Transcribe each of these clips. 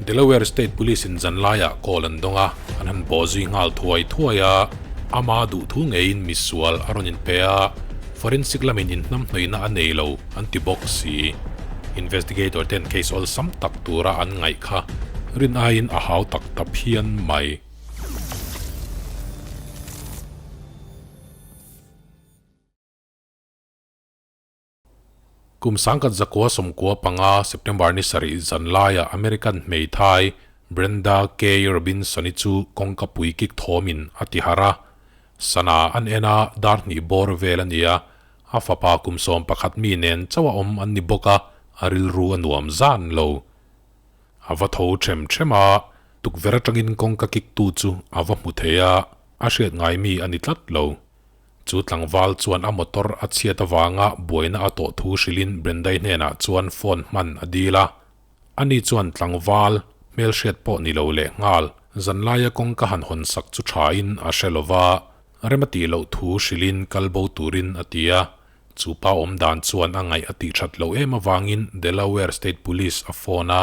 Delaware State Police in zanlaiah call an dawng a, an han bawh zui nghal thuai thuai a, ama duhthu ngeiin misual a rawn inpe a, forensic lamin inhnamhnawihna a nei lo an ti bawk si. Investigator ten case awlsam tak tura an ngaih kha rin aiin a hau tak ta phian mai. Kum 1995 September ni sarih zan laiah American hmeithai Brenda Kay Robinson-i chu kawngka pui kik thawmin a ti harh a. Sana an en a, dar hnih bawr vel a ni a, a fapa kum 11 mi nen chauh a awm an ni bawk a, a rilru a nuam zan lo. A va tho them them a, tukverh atangin kawngka kiktu chu a va hmu thei a, a hriat ngai mi a ni tlat lo. Chu tlangval chuan a motor a chhiat avanga buaina a tawh thu hrilhin Brendai hnenah chuan phone hman a dil a. Ani chuan tlangval hmelhriat pawh ni lo leh nghal zanlaia kawngka han hawn sak chu thain a hre lo va, rem a tih loh thu hrilhin kal bo turin a ti a. Chu pa awm dan chuan a ngaih a tih that loh em avangin Delaware State Police a phone a.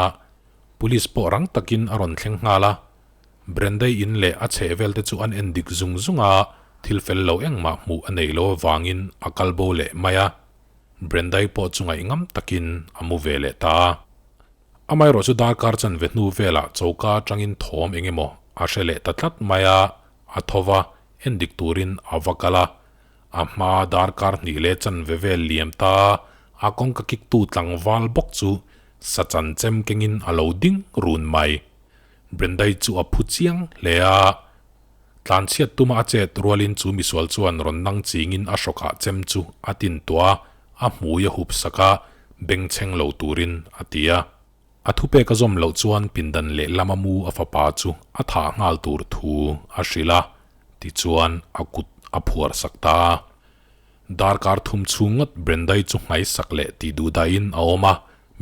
Police pawh rang takin a rawn thleng nghal a. Brendai in leh a chheh vel te chu an en dik zung zung a, thil fel lo engmah hmuh a neih loh avangin a kal bo leh mai a. Brendai pawh chu ngaihngam takin a mu ve leh ta a. Amaherawh chu darkar chanve hnu velah choka atangin thawm eng emaw a hre leh ta tlat mai a, a tho va, en dik turin a va kal a. A hma darkar hnih leh chanve vel liam ta a kawngka kiktu tlangval bawk chu sa chanchem kengin a lo ding run mai. Brendai chu a phu chiang hle a, tlanchhiat tuma a chet rualin chu misual chuan rawn nang chingin a hrawkah chem chu a tin tuah a, a hmui a hup sak a, bengchheng lo turin a ti a. A thupek a zawm loh chuan pindan leh lama mu a fapa chu a thah nghal tur thu a hrilh a, tichuan a kut a phuar sak ta a. Darkar thum chhung ngawt Brendai chu nghaisak leh tih duh dahin a awm a,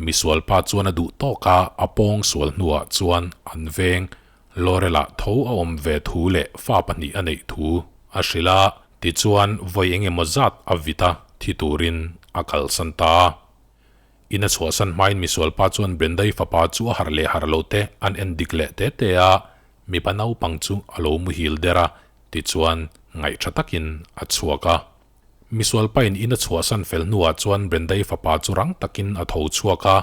misual pa chuan a duh tawk a, a pawng sual hnuah chuan an veng Laurel-ah tho a awm ve thu leh fa pahnih a neih thu a hrilh a, tichuan vawi eng emaw zat a vit a, thi turin a kalsan ta a. In a chhuahsan hmain misual pa chuan Brendai fapa chu a harh leh harh lo te an en dik leh te te a, mipa naupang chu a lo muhil der a, Tichuan, ngaihṭha takin a chhuak a. Misual pain in a chhuahsan fel hnuah chuan Brendai fapa chu rang takin a tho chhuak a,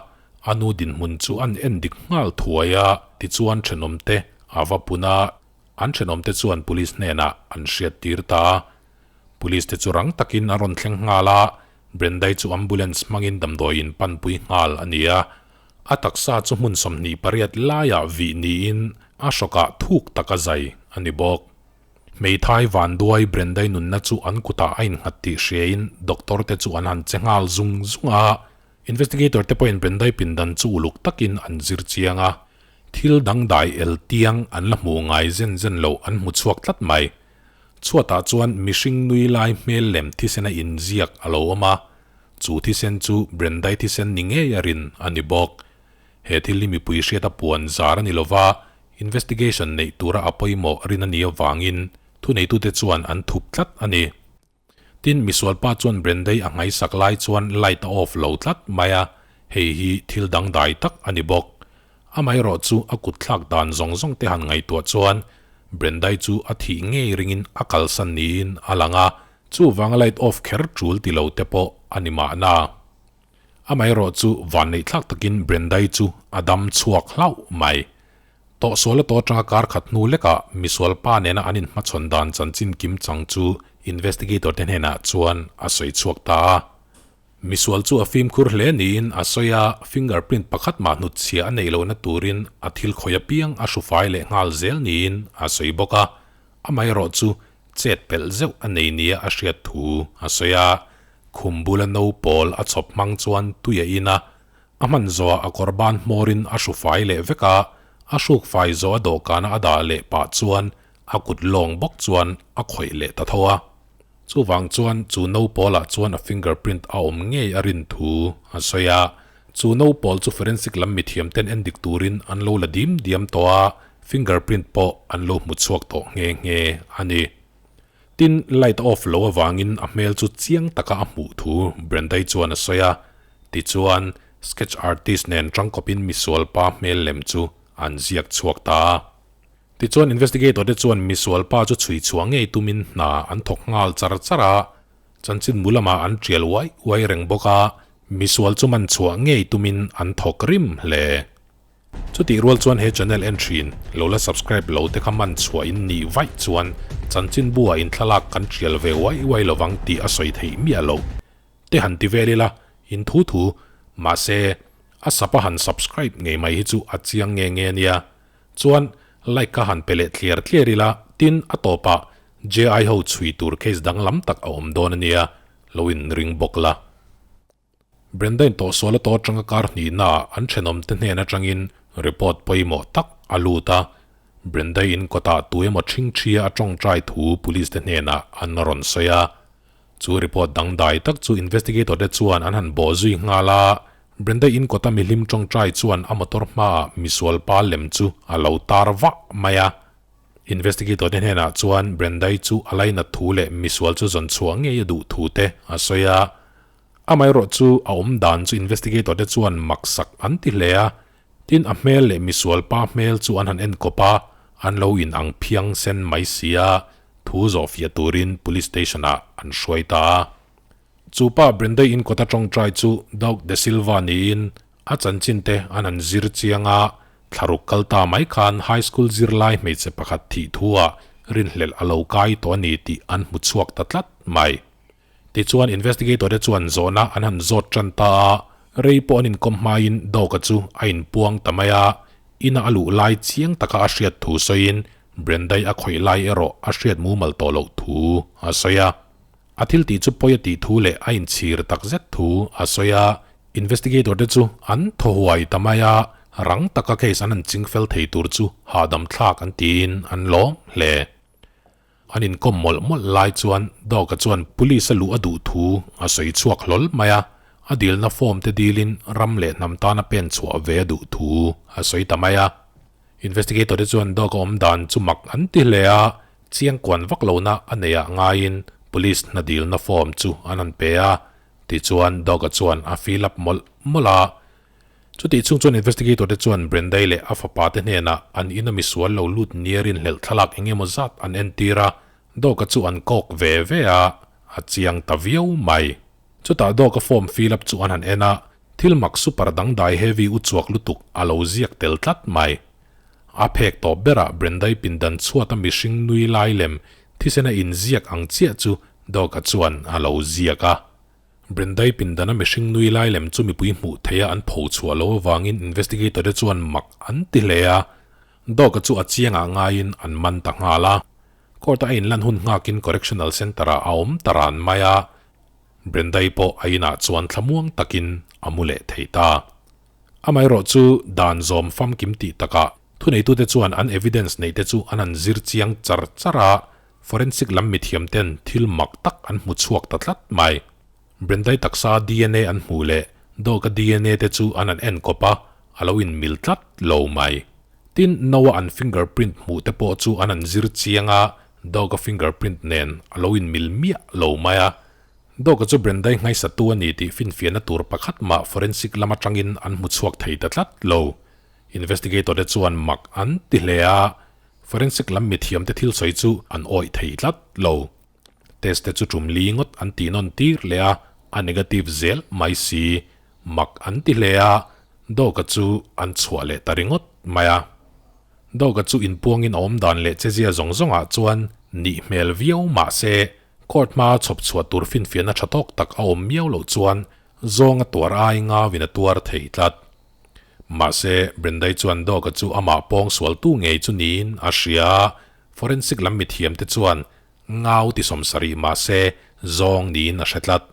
a nu dinhmun chu an en dik nghal thuai a, tichuan ṭhenawmte a va pun a, an ṭhenawmte chuan police hnenah an hriattir ta a. Police te chu rang takin an rawn thleng nghal a, Brendai chu ambulance hmangin damdawiin panpui nghal a ni a. A taksa chu hmun 28 laiah vih niin a hrawkah thuk tak a zai a ni bawk. Hmeithai vanduai Brendai nunna chu an kutah a innghat tih hriain doctor te chu an han che nghal zung zung a. Investigator te pawhin Brendai pindan chu uluk takin an zir chiang a. Thil dangdai el tiang an la hmuh ngai zen zen loh an hmu chhuak tlat mai. Chhuatah chuan mihring nui lai hmel lem thisena inziak a lo awm a. Chu thisen chu Brendai thisen ni ngei a rin a ni bawk. He thil hi mipui hriata puan zar a ni lova, investigation neih tura a pawimawh rin a nih avangin thuneitute chuan an thup tlat a ni. Tin, misualpa chuan Brendai a nghaisak lai chuan light a off lo tlat mai a, hei hi thil dangdai tak a ni bawk. Amaherawh chu a kutthlak dan zawng zawng te han ngaihtuah chuan Brendai chu a thih ngei ringin a kalsan niin a lang a, Chuvanga light off kher tul ti lo te pawh a ni mahna. Amaherawh chu vanneih thlak takin Brendai chu a dam chhuak hlauh mai. Tawhsual a tawh atanga kar khat hnu lekah misual pa nena an inhmachhawn dan chanchin kim chang chu investigator te hnenah chuan a sawi chhuak ta a. Misual chu a fimkhur hle niin a sawi a, fingerprint pakhat mah hnutchhiah a neih lohna turin a thil khawih apiang a hrufai leh nghal zel niin a sawi bawk a. Amaherawh chu Chet pelh zeuh a nei nia a hriat thu a sawi a, khum bula no pawl a chhawp hmang chuan tui a in a, a hman zawhah a kawr ban hmawrin a hru fai leh vek a, a hruk fai zawh a dawhkana a dah leh pah chuan a kut lawng bawk chuan a khawih leh ta tho a. Chuvang chuan chu no pawlah chuan a fingerprint a awm ngei a rin thu a sawi a, chu no pawl chu forensic lam mithiam ten en dik turin an lo la dim diam tawh a, Fingerprint pawh an lo hmu chhuak tawh nghe nghe a ni. Tin, light off lo avangin a hmel chu chiang taka a hmuh thu Brendai chuan a sawi a. Tichuan, sketch artist nen tangkawpin misual pa hmel lem chu an ziak chhuak ta a. Tichuan investigator te chuan misual pa chu chhui chhuah ngei tumin hna an thawk nghal char char a, chanchin bu lamah an tial uai uai reng bawk a, misual chu man chhuah ngei tumin an thawk rim hle. Chutih rual chuan he channel en thin lo la subscribe lo te kha man chhuah in nih vaih chuan chanchin bu ah in thlalak kan tial ve uai uai lovang tih a sawi theih miah loh te han ti vel ila in thu thu mahse a sap a han subscribe ngei mai hi chu a chiang nge nge ania. Chuan like kha han pe leh thliar thliar ila tin a tawpah JI ho chhui tur case danglam tak a awm dawn ania lo in ring bawk la. Brenda in tawhsual a tawh atanga kar hnihna ah an thenawm te hnen atangin report pawimawh tak a lut a, Brenda in kawtah tu emaw thingthia a tawngtai thu police te hnenah an rawn sawi a. Chu report dangdai tak chu investigator te chuan an han bawh zui nghal a, Brenda in kawta mihlim tawngtai chuan a motor hmaah misual pa lem chu a lo tar vah mai a. Investigator te hnenah chuan Brenda-i chu a lainat thu leh misual chu zawn chhuah ngei a duh thu te a sawi a. Amaherawh chu a awm dan chu investigator te chuan maksak an ti hle a, tin a hmel leh misual pa hmel chu an han enkawp a, an lo in ang phiang sen mai si a, thu zawh fiah turin police station ah an hruai ta a. Chu pa Brenda in kawta tawngtai chu Doug De Silva niin a chanchin te an han zir chiang a, thlaruk kal ta mai khan high school zirlai hmeichhe pakhat thih thu ah rinhlelh a lo kai tawh a ni tih an hmu chhuak ta tlat mai. Tichuan investigator te chuan zawhna an han zawt tan ta a, rei pawh an inkawm hmain Dawka chu a inpuang ta mai a, ina a luh lai chiang taka a hriat thu sawiin Brendai a khawih lai erawh a hriat mumal tawh loh thu a sawi a. A thil tih chu pawi a tih thu leh a inchhir tak zet thu a sawi a, investigator te chu an thaw huai ta mai a, rang taka case an han chingfel thei tur chu hahdam thlak an tiin an lawm hle. An inkawm mawlh mawlh lai chuan Dawka chuan Police a luh a duh thu a sawi chhuak hlawl mai a, a dilna form te dilin ram leh hnam tana pen chhuah ve a duh thu a sawi ta mai a. Investigator te chuan Dawka awm dan chu mak an ti hle a, chiang kuan vak lohna a neih ah ngaiin Police hna dilna form chu an han pe a, tichuan Dawka chuan a fill up mawlh mawlh a. Chutih chhung chuan investigator te chuan Brendai leh a fapa te hnenah an ina misual lo lut nia rinhlelh thlalak eng emaw zat an entir a, Dawka chu an kawk ve ve a, a chiang ta viau mai. Chutah Dawka form fill up chu an han en a, thil mak super dangdai heavy uchuak lutuk a lo ziak tel tlat mai. A phek tawp berah Brendai pindan chhuata mihring nui lai lem thisena inziak ang chiah chu Dawka chuan a lo ziak a. Brendai pindana mihring nui lai lem chu mipui hmuh theiha an pho chhuah lo avangin investigator te chuan mak an ti hle a, Dawka chu a chiangah ngaiin an man ta nghal a. Court-a a inlan hun nghakin Correctional Centre-ah a awm ta ran mai a, Brendai pawh a inah chuan thlamuang takin a mu leh thei ta. Amaherawh chu dan zawm famkim tih takah thuneitute chuan an evidence neihte chu an han zir chiang char char a, Forensic lam mithiam ten thil mak tak an hmu chhuak ta tlat mai. Brendai taksa dna an hmuh leh Dawka dna te chu an han en kawp a, a lo inmil tlat lo mai. Tin, Noah an fingerprint hmuh te pawh chu an han zir chiang a, Dawka fingerprint nen a lo inmil miah lo mai a. Dawka chu Brendai nghaisatu a ni tih finfiahna tur pakhat mah forensic lam atangin an hmu chhuak thei ta tlat lo. Investigator te chuan mak an ti hle a. Forensic lam mithiam te thil sawi chu an awih thei tlat lo. Test te chu tum li ngawt an tih nawn tir leh a, a negative zel mai si. Mak an ti hle a, Dawka chu an chhuah leh ta ringawt mai a. Dawka chu inpuangin a awm dan leh chezia zawng zawngah chuan nih hmel viau mah se, court hmaa chhawp chhuah tur finfiahna tha tawk tak a awm miau loh chuan zawng a tuar ai ngauin a tuar thei tlat. Mahse, Brendai chuan Dawka chu amah pawng sualtu ngei chu niin a hria a, forensic lam mithiamte chuan ngau ti sawmsarih mahse zawng niin a hre tlat.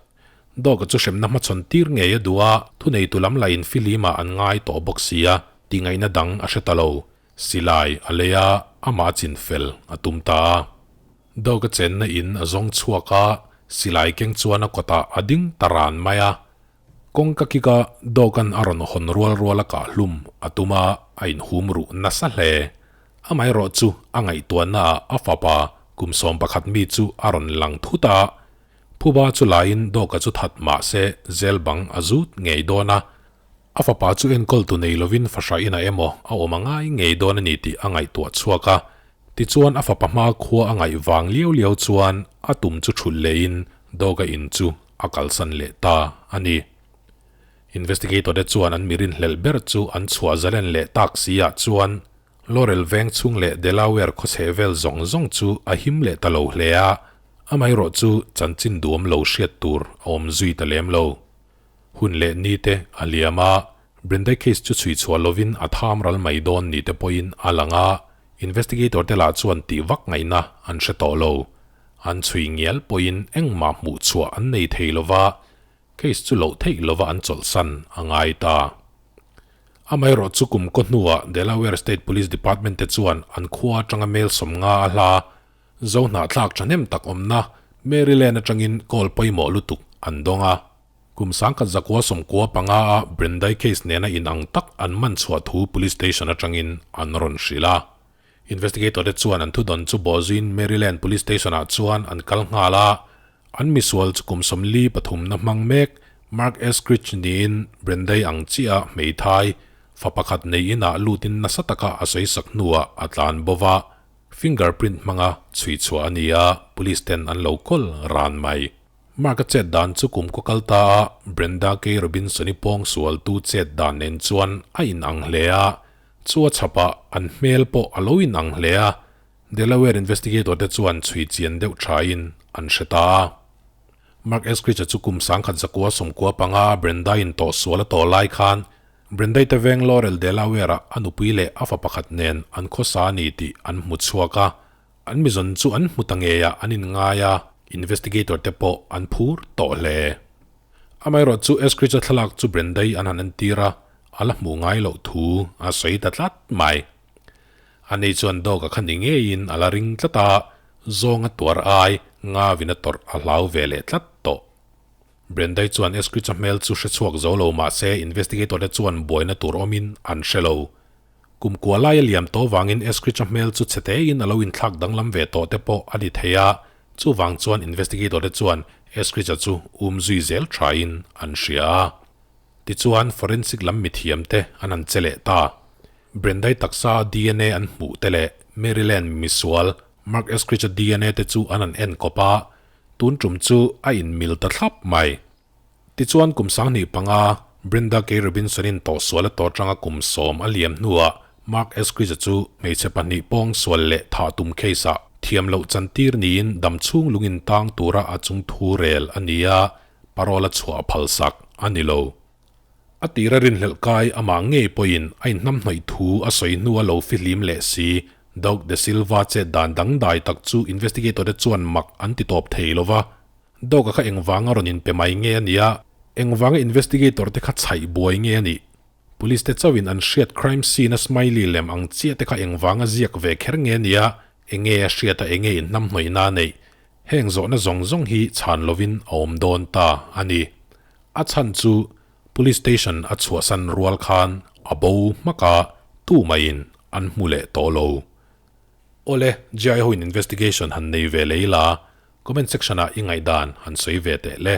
Dawka chu hremna hmachhawn tir ngei a duh a, thuneitu lam lahin filimah an ngai tawh bawk si a, tingaihna dang a hre ta lo. Silai a lei a, amah chin fel a tum ta a. Dawka chenna in a zawng chhuak a, silai keng chuan a kawtah a ding ta ran mai a. Kawngka kika dawkan a rawn hawn rual rual a kah hlum a tum a, a inhum ruh nasa hle. Amaherawh chu a ngaihtuahna ah a fapa kum 11 mi chu a rawn lang thut a. Phuba chu laiin dawka chu that mah se zel bang a zut ngei dawn a. A fapa chu enkawl tu nei lovin fahrah inah emaw a awm a ngai ngei dawn a ni tih a ngaihtuah chhuak a. Tichuan a fapa hma khua a ngaih vang liau liau chuan a tum chu thulh lehin Doga in chu a kalsan leh ta a ni. Investigator te chuan an mirin hlelh ber chu an chhuah zalen leh tak si ah chuan Laurel veng chhung leh Delaware khawchheh vel zawng zawng chu a him leh ta lo hle a, amaherawh chu chanchin duam lo hriat tur a awm zui ta lem lo. Hun leh ni te a liam a, Brenda case chu chhui chhuah lovin a tham ral mai dawn ni te pawhin a lang a, investigator te lah chuan tih vak ngaihna an hre tawh lo. An chhui ngial pawhin engmah hmuh chhuah an nei thei lova, Case chu loh theih lova an chawlhsan a ngai ta. Amaherawh chu kum kaw hnuah Delaware State Police Department te chuan an khua atanga mel 50 a hla zo hnahthlak thahnem tak awmna Maryland atangin call pawimawh lutuk an dawng a. Kum 1995 a Brendai case nena inang tak an man chhuah thu police station atangin an rawn hrilh a. Investigator te chuan an thudawn chu bawhzuiin Maryland Police Station ah chuan an kal nghal a, an misual chu kum 43 na hmang mek Mark Eskridge niin Brendai ang chiah hmeithai fa pakhat nei inah lutin nasa taka a sawisak hnuah a tlan bo va, fingerprint hmanga chhui chhuah a ni a, police ten an lo kawl ran mai. Mark a chet dan chu kum kaw kal ta a, Brenda K. Robinson-i pawngsual tu chet dan nen chuan a inang hle a, Chu a chhapah an hmel pawh a lo inang hle a, Delaware investigator te chuan chhui chian deuh thain an hre ta a. Mark Eskridge-a chu kum 1995 a Brenda-in tawh sual a tawh lai khan Brenda-i te veng Laurel, Delaware-ah a nupui leh a fa pakhat nen an khawsa a ni tih an hmu chhuak a, an mizawn chu an hmu ta ngeiah an inngai a, investigator te pawh an phur tawh hle. Amaherawh chu Eskridge-a thlalak chu Brenda-i an han entir a, A la hmuh ngai loh thu a sawi ta tlat mai. Ani chuan dawk a kha ni ngeiin a la ring tlat a, zawng a tuar ai ngavin a tawrh a hlau ve leh tlat tawh. Brendai chuan Eskridge-a hmel chu hre chhuak zo lo mah se investigator te chuan buaina tur awmin an hre lo. Kum kua lai a liam tawh vangin Eskridge-a hmel chu chhe tein a lo inthlak danglam ve tawh te pawh a ni thei a, chuvang chuan investigator te chuan Eskridge-a chu um zui zel thain an hria a. Tichuan, forensic lam mithiam te an han che leh ta. Brendai taksa a dna an hmuh te leh Maryland misual Mark Eskridge-a dna te chu an han en kawp a, tun tum chu a inmil ta thlap mai. Tichuan, kum 2005 Brenda Kay Robinson-in tawhsual a tawh atanga kum 10 a liam hnuah Mark Eskridge-a chu hmeichhe pahnih pawng sual leh thah tum case-ah thiam loh chantir niin damchhung lungin tang tura a chung thu rel a ni a, Parole a chhuah phalsak a ni lo. A tira rinhlelh kai amah ngei pawhin a inhnamhnawih thu a sawi hnu a lo fihlim leh si. Doug De Silva chet dan dangdai tak chu investigator te chuan mak an ti tawp thei lo va. Doug a kha engvanga rawn inpe mai nge a nia? Engvanga investigator te kha chhaih buai nge a nih? Police te chauhin an hriat crime scene a smiley lem ang chiah te kha engvanga ziak ve kher nge a nia? Enge a hriat a enge inhnamhnawihna a neih? Heng zawhna zawng zawng hi chhan lovin a awm dawn ta a ni. A chhan chu Police Station a chhuahsan rual khan a bo hmak a, tumaiin an hmu leh tawh lo. Awle, GI hoin investigation han nei ve lei la, comment section ah i ngaihdan han sawi ve teh le.